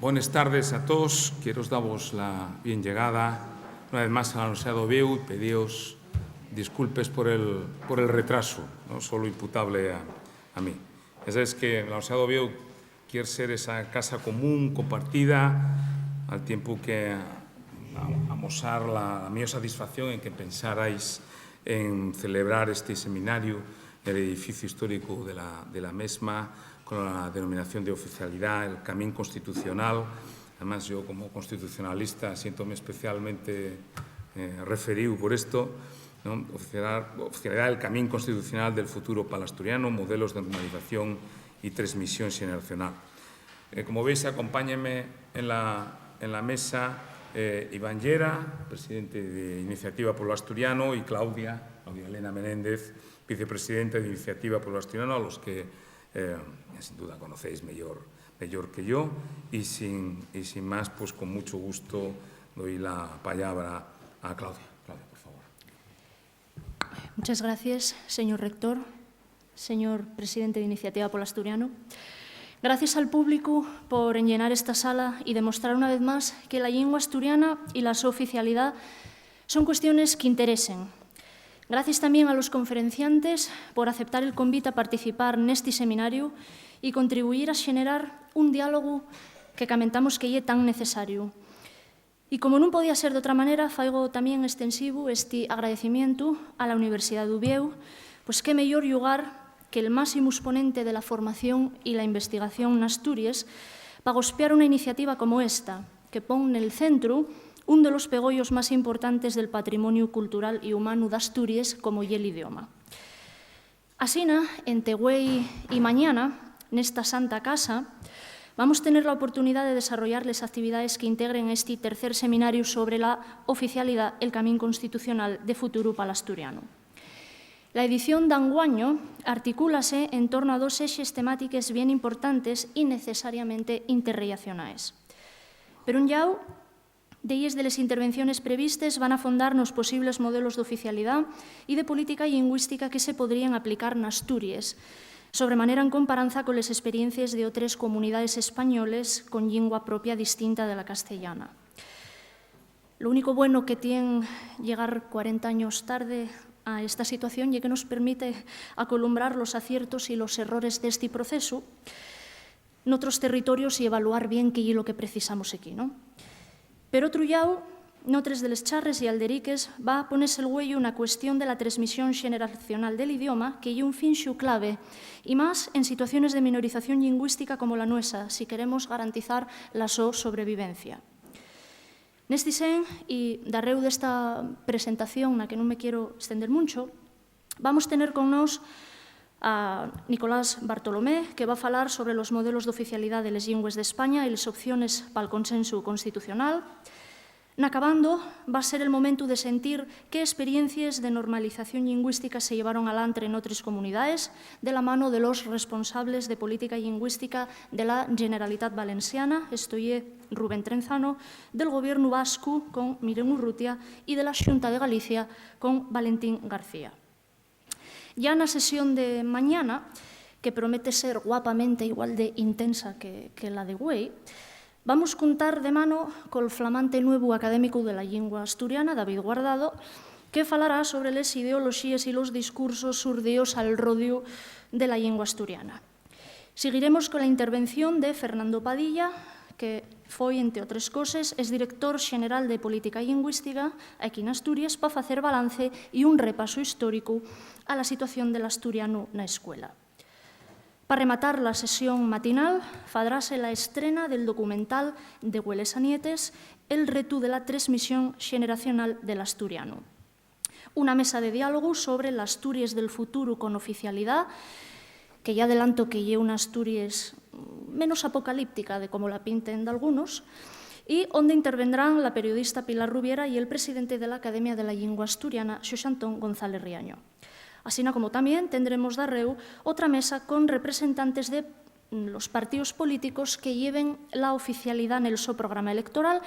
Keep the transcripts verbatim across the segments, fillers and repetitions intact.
Bones tardes a toos. Quiero davos la bien llegada una vez más a la Universidad d'Oviéu y pedíos disculpes por el, por el retraso, no solo imputable a, a mí. Ya sabes que la Universidad d'Oviéu quiere ser esa casa común, compartida, al tiempo que a-, amosar la, la mía satisfacción en que pensarais en celebrar este seminario en el edificio histórico de la, de la mesma, con la denominación de oficialidad, el camino constitucional. Además, yo como constitucionalista siéntome especialmente, eh, referido por esto, ¿no? Oficialidad, oficialidad del camino constitucional del futuro palasturiano, modelos de normalización y transmisión generacional. Eh, como veis, acompáñenme en la, en la mesa, eh, Iván Llera, presidente de Iniciativa Pueblo Asturiano, y Claudia, Claudia Elena Menéndez, vicepresidenta de Iniciativa Pueblo Asturiano, a los que, eh, sin duda conocéis mejor, mejor que yo. Y sin, y sin más, pues con mucho gusto doy la palabra a Claudia. Claudia, por favor. Muchas gracias, señor rector, señor presidente de Iniciativa Pueblo Asturiano. Gracias al público por enllenar esta sala y demostrar una vez más que la lengua asturiana y la so oficialidad son cuestiones que interesen. Gracias también a los conferenciantes por aceptar el convite a participar nesti seminario y contribuir a generar un diálogo que camentamos que ye tan necesario. Y como nun podía ser d'otra manera, faigo tamién estensivu esti agradecimientu a la Universidá d'Uviéu, pues qué meyor llugar que el máximu esponente de la formación y la investigación n'Asturies pa gospiar una iniciativa como esta, que pon nel centru un de los pegoyos más importantes del patrimoniu cultural y humanu d'Asturies, como ye l'idioma. Asina, ente güei y mañana, nesta Santa Casa, vamos tener la oportunidá de desarrollar les actividaes que integren esti tercer seminariu sobre la oficialidá, el camín constitucional de futuru pal asturianu. La edición d'anguaño articúlase en torno a dos eixes temátiques bien importantes y necesariamente interrellacionaes. Per un llau, delles de les intervenciones previstes van a fondar nos posibles modelos d'oficialidá y de política llingüística que se podríen aplicar n'Asturies, sobre manera en comparanza coles experiencies d'otres comunidaes españoles con llingua propia distinta de la castellana. Lo único bueno que tien llegar cuarenta años tarde a esta situación ye que nos permite acolumbrar los aciertos y los errores d'esti procesu n'otros territorios y evaluar bien qué ye lo que precisamos equí, ¿no? Per otru llau, n'otres de les charres y alderiques va ponese'l güeyu na cuestión de la tresmisión xeneracional del idioma, que ye un finxu clave, y más en situaciones de minorización llingüística como la nuesa, si queremos garantizar la so sobrevivencia. Nesti sen, y darréu d'esta presentación na que nun me quiero estender muncho, vamos tener con nós a Nicolás Bartolomé, que va falar sobre los modelos d'oficialidá de les llingües d'España y les opciones pal consensu constitucional. N'acabando, va ser el momentu de sentir qué experiencies de normalización llingüística se llevaron alantre n'otres comunidaes, de la mano de los responsables de política llingüística de la Generalitat Valenciana, esto ye Rubén Trenzano, del Gobiernu vascu con Miren Urrutia y de la Xunta de Galicia con Valentín García. Ya na sesión de mañana, que promete ser guapamente igual de intensa que, que la de güei, vamos cuntar de mano col flamante nuevu académicu de la llingua asturiana, David Guardado, que falará sobre les ideoloxíes y los discursos surdíos al rodiu de la llingua asturiana. Siguiremos con la intervención de Fernando Padilla, que foi, ente otres coses, es director xeneral de Política Llingüística aquí n'Asturies, pa facer balance y un repasu históricu a la situación del asturianu na escuela. Pa rematar la sesión matinal, fadrase la estrena del documental de Güeles a Nietes, El retu de la tresmisión xeneracional del asturianu. Una mesa de diálogu sobre l'Asturies del futuru con oficialidá, que ya adelanto que ye una Asturies menos apocalíptica de como la pinten dalgunos, y onde intervendrán la periodista Pilar Rubiera y el presidente de la Academia de la Llingua Asturiana, Xoxe Antón González Riaño. Asina como tamién tendremos darréu otra mesa con representantes de, mm, los partíos políticos que lleven la oficialidá nel so programa electoral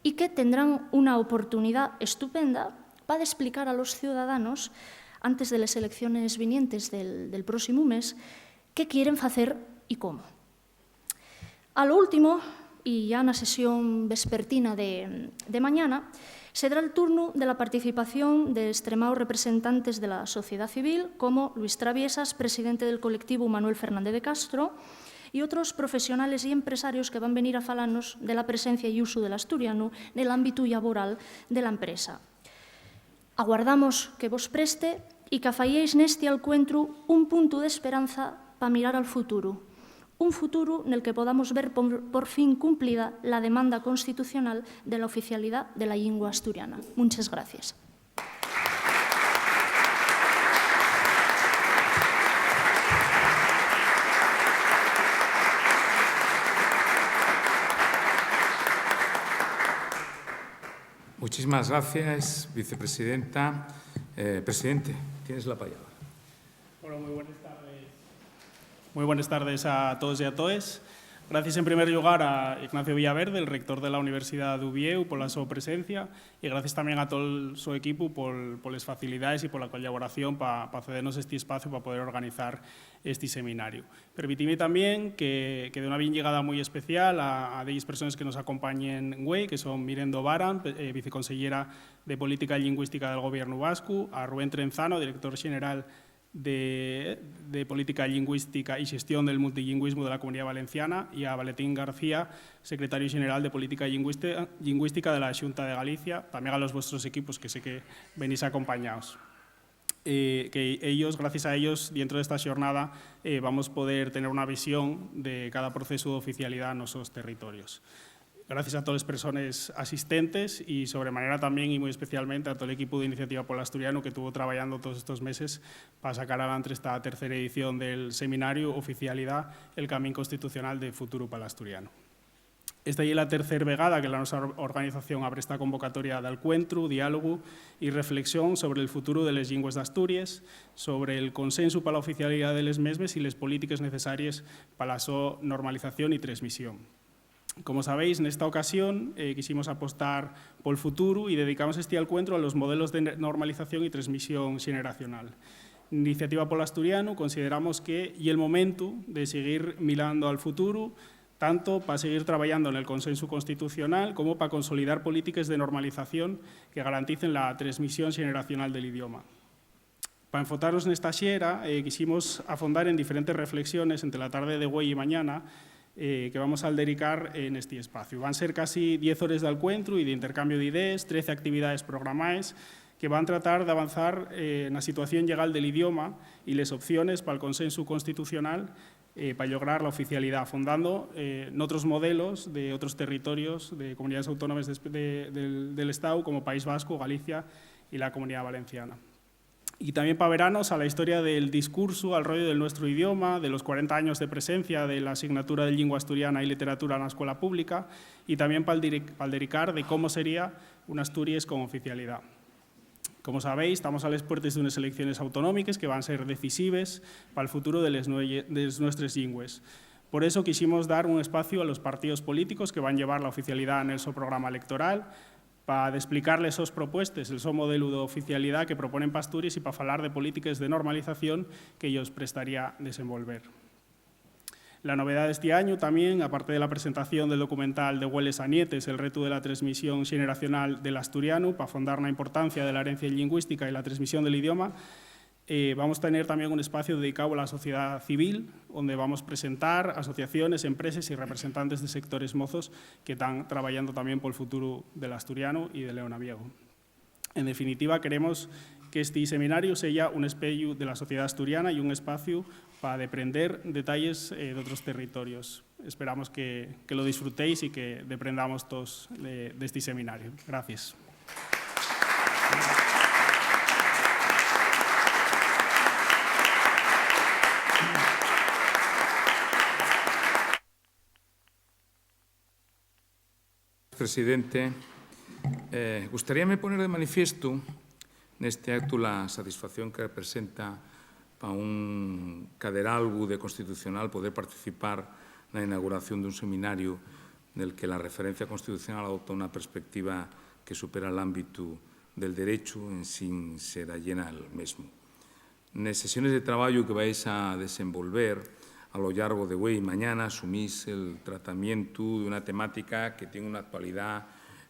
y que tendrán una oportunidá estupenda pa d'esplicar a los ciudadanos, antes de les elecciones vinientes del, del próximu mes, qué quieren facer y cómo. A lo último, Y ya na sesión vespertina de, de mañana, sedrá el turnu de la participación d'estremaos representantes de la sociedá civil, como Luis Traviesas, presidente del colectivu Manuel Fernández de Castro, y otros profesionales y empresarios que van venir a falanos de la presencia y usu del asturianu nel ámbitu llaboral de la empresa. Aguardamos que vos preste y qu'afayéis nesti alcuentru un puntu d'esperanza pa mirar al futuru, un futuru nel que podamos ver por, por fin cumplida la demanda constitucional de la oficialidá de la llingua asturiana. Munches gracies. Muchísimas gracias, vicepresidenta. Eh, presidente, tienes la palabra. Bueno, muy buenas tardes. Muy buenas tardes a todos y a toes. Gracias, en primer lugar, a Ignacio Villaverde, el rector de la Universidad d'Uviéu, por la so presencia, y gracias también a todo el so equipo por, por les facilidades y por la colaboración pa, pa cedernos este espacio pa poder organizar este seminario. Permitidme también que, que dé una bienllegada muy especial a, a delles persones que nos acompañen güei, que son Miren Dovaran, pe-, eh, viceconsellera de Política Lingüística del Gobiernu Vascu, a Rubén Trenzano, director xeneral de, de Política Lingüística y Xestión del Multilingüismu de la Comunidá Valenciana, y a Valentín García, secretariu xeneral de Política Lingüísti-, Lingüística de la Xunta de Galicia, también a los vuestros equipos, que sé que venís acompañaos. Eh, que ellos, gracias a ellos, dentro de esta xornada, eh, vamos poder tener una visión de cada procesu d'oficialidá nos sos territorios. Gracias a toles persones asistentes y, sobremanera, también y mui especialmente, a tol equipu d'Iniciativa pol Asturianu, que tuvo trabayando toos estos meses pa sacar alantre esta tercera edición del seminariu Oficialidá, el camín constitucional de futuru pal asturianu. Esta ye la tercer vegada que la nosa or-, organización abre esta convocatoria d'alcuentru, diálogu y reflexión sobre'l futuru de les llingües d'Asturies, sobre'l consensu pa la oficialidá de les mesmes y les polítiques necesaries pa la so normalización y tresmisión. Como sabéis, nesta ocasión, eh, quiximos apostar pol futuru y dedicamos esti alcuentru a los modelos de ne-, normalización y tresmisión xeneracional. N'Iniciativa pol Asturianu consideramos que ye'l momentu de siguir milando al futuru, tanto pa siguir trabayando nel consensu constitucional como pa consolidar polítiques de normalización que garanticen la tresmisión xeneracional del idioma. Pa enfotarnos nesta xera, eh, quiximos afondar en diferentes reflexiones ente la tarde de güei y mañana, eh, que vamos a aldericar, eh, nesti espaciu. Van ser casi diez hores d'alcuentru y d'intercambiu d'idees, trece actividades programaes, que van tratar d'avanzar, eh, na situación llegal del idioma y les opciones pal consensu constitucional, eh, pa llograr la oficialidá, afondando, eh, n'otros modelos de otros territorios, de comunidaes autónomes de, de, del, del Estáu, como País Vascu, Galicia y la Comunidá Valenciana. Y tamién p'averanos a la historia del discursu al rollo del nuestru idioma, de los cuarenta años de presencia de la asignatura de llingua asturiana y literatura na escuela pública, y tamién pal diri-, pal dericar de cómo sería un Asturies con oficialidá. Como sabéis, tamos a les puertes d'unes elecciones autonómiques que van ser decisives pal futuru de les nue-, de les nuestres llingües. Por eso quiximos dar un espaciu a los partíos políticos que van llevar la oficialidá nel so programa electoral, pa desplicar les sos propuestes, el so modelu d'oficialidá que proponen p'Asturies y pa falar de polítiques de normalización que-yos prestaría desenvolver. La novedá d'esti añu tamién, aparte de la presentación del documental De güeles a nietes, el retu de la tresmisión xeneracional del asturianu, pa afondar na importancia de la herencia llingüística y la tresmisión del idioma, eh, vamos tener tamién un espaciu dedicáu a la sociedá civil, onde vamos presentar asociaciones, empreses y representantes de sectores mozos que tán trabayando tamién pol futuru del asturianu y de León a Viego. En definitiva, queremos qu'esti seminariu seya un espeyu de la sociedá asturiana y un espaciu pa deprender detalles, eh, d'otros territorios. Esperamos que, que lo disfrutéis y que deprendamos toos de, d'esti seminariu. Gracies. Presidente, eh, gustaríame poner de manifiestu neste actu la satisfacción que representa pa un caderalgu de Constitucional poder participar na inauguración d'un seminariu nel que la referencia constitucional adopta una perspectiva que supera l'ámbitu del derechu en sin ser allena al mesmu. Nes sesiones de trabayu que vais a desenvolver, A lo llargo de güei y mañana asumís el tratamientu d'una temática que tien una actualidá,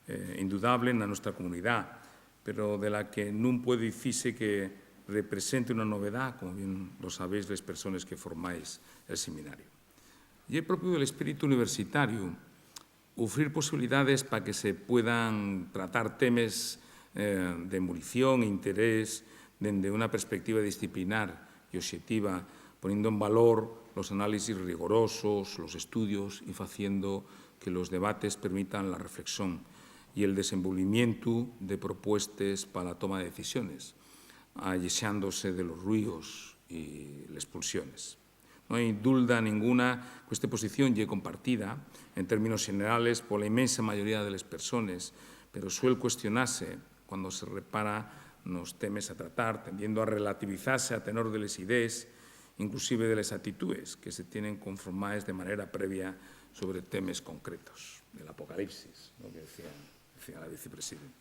eh, indudable na nuestra comunidá, pero de la que nun puede dicise que represente una novedá, como bien lo sabéis les persones que formáis el seminario. Ye propiu del espíritu universitariu ufrir posibilidades pa que se puedan tratar temes, eh, d'emulición e interés dende una perspectiva disciplinar y oxetiva, poniendo en valor los análisis rigorosos, los estudios y faciendo que los debates permitan la reflexión y el desenvolvimientu de propuestes pa la toma de decisiones, allexándose de los ruíos y les pulsiones. No hai dulda ninguna que esta posición ye compartida, en términos xenerales, pola inmensa mayoría de les persones, pero suel cuestionase cuando se repara nos temes a tratar, tendiendo a relativizase a tenor de les idees, inclusive de les actitúes que se tienen conformaes de manera previa sobre temes concretos, del apocalipsis, ¿no?, que decía, decía la vicepresidenta.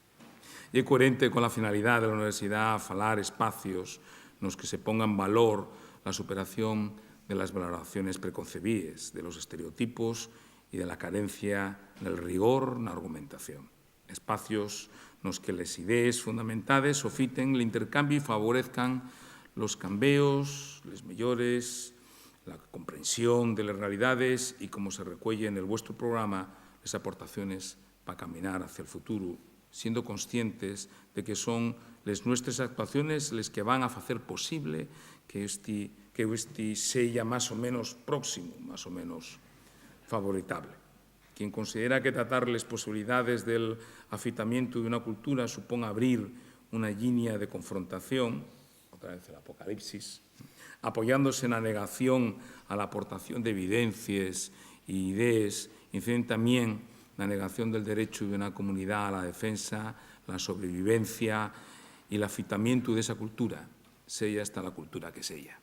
Ye coherente con la finalidá de la universidá falar espacios nos que se ponga en valor la superación de las valoraciones preconcebíes, de los estereotipos y de la carencia del rigor na argumentación. Espacios nos que les idees fundamentades sofiten l'intercambiu y favorezcan los cambeos, les meyores, la comprensión de les realidades y, como se recuelle nel vuestru programa, les aportaciones pa caminar hacia el futuru, siendo conscientes de que son les nuestres actuaciones les que van a facer posible que esti, que esti seya más o menos próximo, más o menos favoritable. Quien considera que tratar les posibilidades del afitamientu d'una cultura supón abrir una llinia de confrontación, otra vez el apocalipsis, apoyándose na negación a la aportación d'evidencies y idees, inciden tamién na negación del derechu d'una comunidá a la defensa, la sobrevivencia y l'afitamientu d'esa cultura, seya esta la cultura que seya.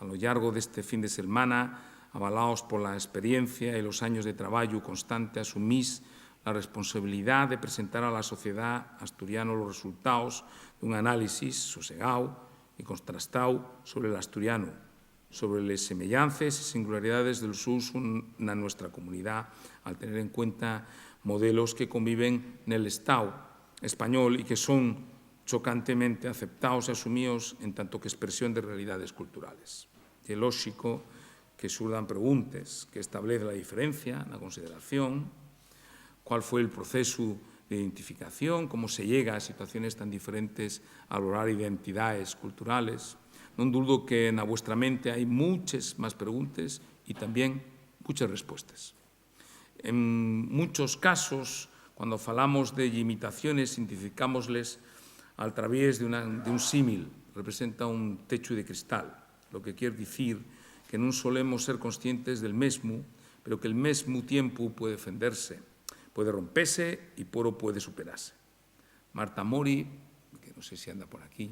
A lo llargo d'este fin de selmana, avalaos pola esperiencia y los años de trabayu constante, asumís la responsabilidá de presentar a la sociedá asturiano los resultaos d'un análisis sosegáu y contrastáu sobre l'asturianu, sobre les semeyances y singularidades del so usu na nuestra comunidá, al tener en cuenta modelos que conviven nel Estáu español y que son chocantemente aceptaos y asumíos en tanto que expresión de realidades culturales. Ye lóxico que surdan preguntes: ¿qué establez la diferencia na consideración? ¿Cuál fue el procesu d'identificación? ¿Cómo se llega a situaciones tan diferentes al valorar identidaes culturales? Non dudo que na vuestra mente hai munches más preguntes y tamién munches respuestes. En munchos casos, cuando falamos de llimitaciones, identificámosles al traviés de una, d'un símil, representa un techu de cristal, lo que quier dicir que nun solemos ser conscientes del mesmu, pero que al mesmu tiempu puede fenderse, puede rompese y poro puede superase. Marta Mori, que non sé si anda por aquí,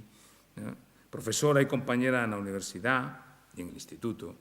eh, profesora y compañera na universidá y en el instituto,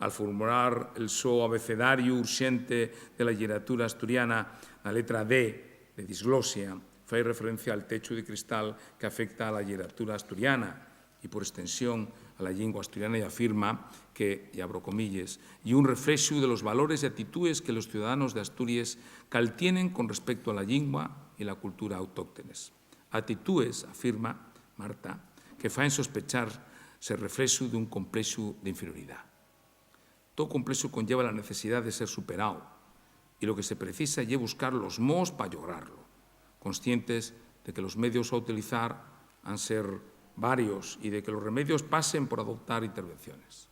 al formular el so abecedariu urxente de la lliteratura asturiana, la letra D de disglosia fai referencia al techu de cristal que afecta a la lliteratura asturiana y, por estensión, a la llingua asturiana, y afirma que, y abro comilles, "ye un reflexu de los valores y actitúes que los ciudadanos de Asturies caltienen con respecto a la llingua y la cultura autóctones". Actitúes, afirma Marta, que faen sospechar ser reflexu d'un complexu d'inferioridá. Todo complexu conlleva la necesidá de ser superao, y lo que se precisa ye buscar los moos pa llograrlo, conscientes de que los medios a utilizar han ser varios y de que los remedios pasen por adoptar intervenciones.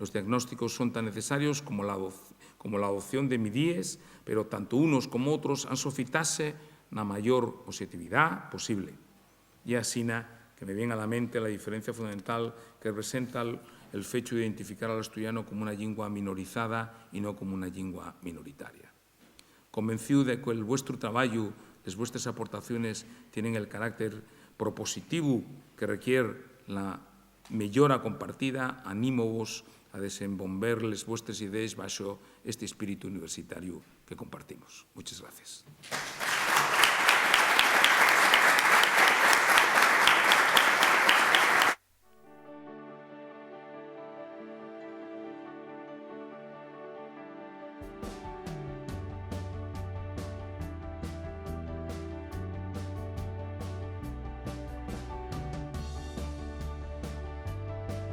Los diagnósticos son tan necesarios como la adoc-, como la adopción de midíes, pero tanto unos como otros han sofitase na mayor oxetividá posible. Ye asina que me vien a la mente la diferencia fundamental que representa el, el fechu d'identificar al asturiano como una llingua minorizada y no como una llingua minoritaria. Convencíu de que el vuestru trabayu, les vuestres aportaciones tienen el carácter propositivu que requier la meyora compartida, anímovos a desenvolver les vuestres idees baxo este espíritu universitariu que compartimos. Muchas gracias.